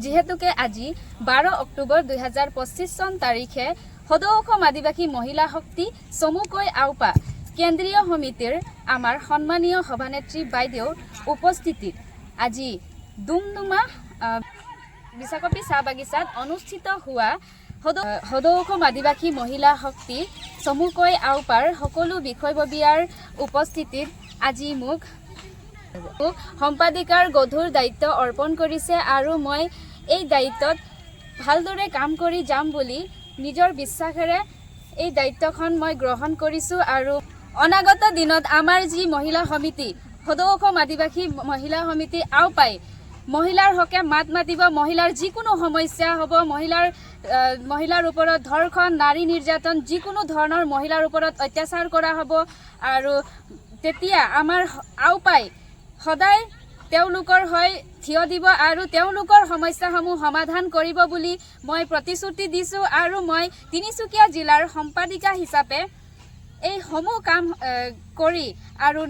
যিহেতুকে আজি 12 অক্টোবৰ 2025 চন তাৰিখে সদৌ অসম আদিবাসী মহিলা শক্তি, চমুকৈ আওপা কেন্দ্ৰীয় সমিতিৰ আমাৰ সন্মানীয় সভানেত্ৰী বাইদেউৰ উপস্থিতিত আজি ডুমডুমা বিচাকপি চাহ বাগিচাত অনুষ্ঠিত হোৱা সদৌ অসম আদিবাসী মহিলা শক্তি, চমুকৈ আওপাৰ সকলো বিষয়ববীয়াৰ উপস্থিতিত আজি মোক সম্পাদিকাৰ গধুৰ দায়িত্ব অৰ্পণ কৰিছে আৰু মই এই দায়িত্বত ভালদৰে কাম কৰি যাম বুলি নিজৰ বিশ্বাসেৰে এই দায়িত্বখন মই গ্ৰহণ কৰিছোঁ। আৰু অনাগত দিনত আমাৰ যি মহিলা সমিতি, সদৌ অসম আদিবাসী মহিলা সমিতি আওপাই মহিলাৰ হকে মাত মাতিব। মহিলাৰ যিকোনো সমস্যা হ'ব, মহিলাৰ ওপৰত ধৰ্ষণ, নাৰী নিৰ্যাতন, যিকোনো ধৰণৰ মহিলাৰ ওপৰত অত্যাচাৰ কৰা হ'ব আৰু তেতিয়া আমাৰ আওপাই সদায় তেওঁলোকৰ হৈ থিয় দিব আৰু তেওঁলোকৰ সমস্যাসমূহ সমাধান কৰিব বুলি মই প্ৰতিশ্ৰুতি দিছোঁ। আৰু মই তিনিচুকীয়া জিলাৰ সম্পাদিকা হিচাপে এই সমূহ কাম কৰি আৰু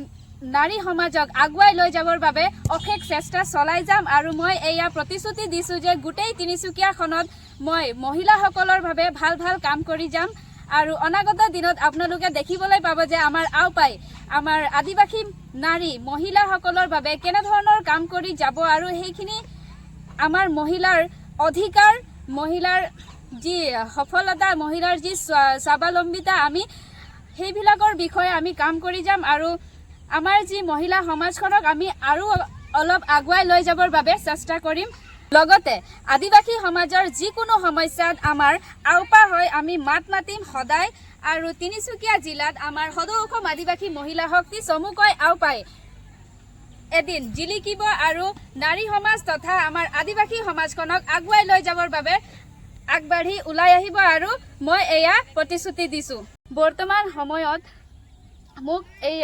নাৰী সমাজক আগুৱাই লৈ যাবৰ বাবে অশেষ চেষ্টা চলাই যাম। আৰু মই এয়া প্ৰতিশ্ৰুতি দিছোঁ যে গোটেই তিনিচুকীয়াখনত মই মহিলাসকলৰ বাবে ভাল ভাল কাম কৰি যাম। আৰু অনাগত দিনত আপোনালোকে দেখিবলৈ পাব যে আমাৰ আওপাই আমাৰ আদিবাসী নাৰী মহিলাসকলৰ বাবে কেনেধৰণৰ কাম কৰি যাব আৰু সেইখিনি আমাৰ মহিলাৰ অধিকাৰ, মহিলাৰ যি সফলতা, মহিলাৰ যি স্বাৱলম্বিতা, আমি সেইবিলাকৰ বিষয়ে আমি কাম কৰি যাম। আৰু আমাৰ যি মহিলা সমাজখনক আমি আৰু অলপ আগুৱাই লৈ যাবৰ বাবে চেষ্টা কৰিম। লগতে আদিবাসী সমাজৰ যিকোনো সমস্যাত আমাৰ আওপা হৈ আমি মাত মাতিম সদায়। আৰু তিনিচুকীয়া জিলাত আমাৰ সদৌ অসম আদিবাসী মহিলা শক্তি, চমুকৈ আওপাই এদিন জিলিকিব আৰু নাৰী সমাজ তথা আমাৰ আদিবাসী সমাজখনক আগুৱাই লৈ যাবৰ বাবে আগবাঢ়ি ওলাই আহিব আৰু মই এয়া প্ৰতিশ্ৰুতি দিছোঁ। বৰ্তমান সময়ত মোক এই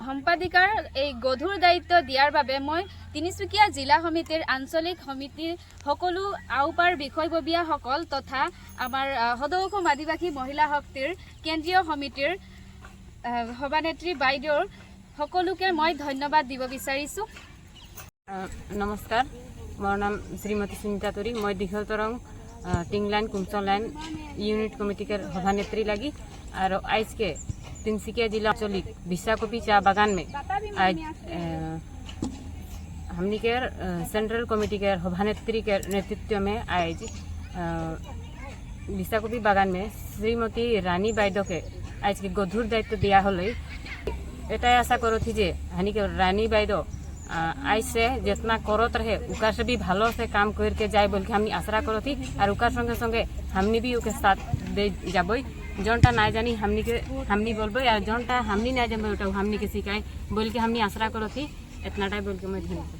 সম্পাদিকাৰ এই গধুৰ দায়িত্ব দিয়াৰ বাবে মই তিনিচুকীয়া জিলা সমিতিৰ, আঞ্চলিক সমিতিৰ সকলো আওপাৰ বিষয়ববীয়াসকল তথা আমাৰ সদৌ অসম আদিবাসী মহিলা শক্তিৰ কেন্দ্ৰীয় সমিতিৰ সভানেত্ৰী বাইদেউৰ সকলোকে মই ধন্যবাদ দিব বিচাৰিছোঁ। নমস্কাৰ, মোৰ নাম শ্ৰীমতী সুনীতা তৰি। মই দীঘল তৰং টিংলাইন কুমচন লাইন ইউনিট কমিটি के সভানেত্রী লাগি। और आज के तिनसुकिया जिला आंचलिक बिसाकोपी चा बागान में आज हमनी के सेंट्रल कमेटी के सभानेत्री के नेतृत्व में आज बिसाकोपी बागान में श्रीमती रानी বাইদেউ के আজকে গধুর দায়িত্ব দেওয়া হলে এটাই আশা করছি যে হানি के रानी বাইদেউ आज से जितना करत रहे, उका से भी भालो से काम करके जाए बोल के हमनी आशा करती। और उकार संगे संगे हमनी भी ओके साथ दे যাবই। জনটা নাই জানি हमनी के हमनी बोलबे और জনটা हमनी নাই जानबे, ওটা हमनी के सिखाए बोल के हमनी आशा करती। इतनाটাই बोल के मैं धन्यवाद।